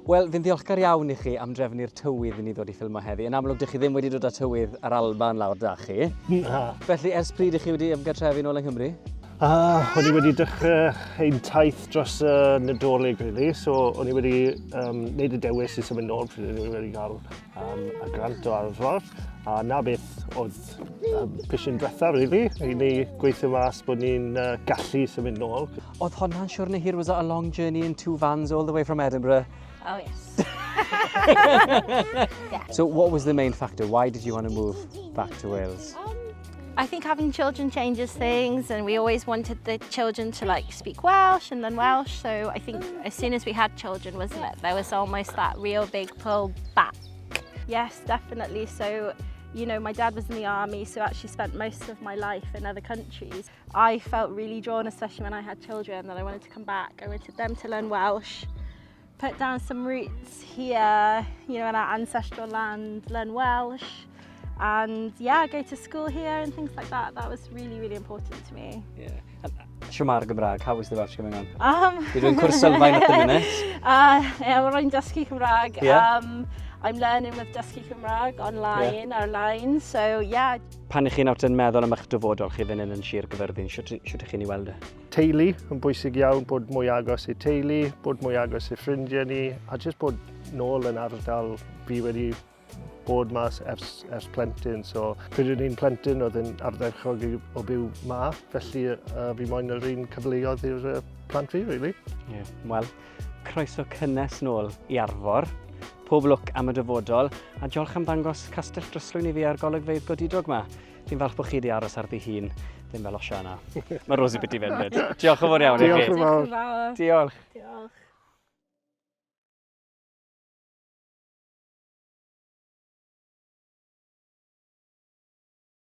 Wel, fi'n ddiolchgar iawn i chi am drefnu'r tywydd i ni ddod i ffilmo heddi. Yn amlwg, dych chi ddim wedi dod â tywydd yr Alban lawr da chi. Na. Felly, ers pryd ych chi wedi ymgartrefu nôl yng Nghymru? Ah, o'n i wedi dechrau ein taith dros y Nadolig, really. So, o'n i wedi neud y dewis i symud nôl pryd o'n i wedi cael y grant o Arfor. A na beth oedd pishyn diwethaf, really, i ni gweithio mas bod ni'n gallu symud nôl. Oedd honna'n siwrne hir? Was that a long journey in two vans all the way from Edinburgh? Oh, yes. Yeah. So what was the main factor? Why did you want to move back to Wales? I think having children changes things, and we always wanted the children to like speak Welsh and learn Welsh. So I think as soon as we had children, wasn't it, there was almost that real big pull back. Yes, definitely. So my dad was in the army, so actually spent most of my life in other countries. I felt really drawn, especially when I had children, that I wanted to come back. I wanted them to learn Welsh, put down some roots here, in our ancestral land, learn Welsh, and yeah, go to school here and things like that. That was really, really important to me. Yeah. And Shwmae'r Gymraeg, how is the Welsh coming on? You're doing cwrs sylfaen at the minute. Yeah, we're on Dysgu Cymraeg. I'm learning with Dysgu Cymraeg online, ar-lein, so yeah. Pan ych chi'n nawr yn meddwl am eich dyfodol chi fan hyn yn Sir Gyfyrddin, shwt ych chi'n ei weld e? Teulu yn bwysig iawn, bod mwy agos i teulu, bod mwy agos i ffrindiau ni, a jyst bod nôl yn ardal fi wedi bod mas ers plentyn. So, pryd o'n i'n plentyn oedd yn ardderchog o byw ma, felly fi moyn yr un cyfleoedd i'r plant fi, really. Yeah. Wel, croeso cynnes nôl i Arfor. Pob lwc am y dyfodol, a diolch am ddangos Castell Dryslwyn i fi a'r golygfeydd godidog ma. Fi'n falch bod chi wedi aros ar ddi hun, ddim fel Osian. Mae Rosie biti fynd. Diolch yn fawr iawn i chi. Diolch yn fawr. Diolch yn fawr. Diolch.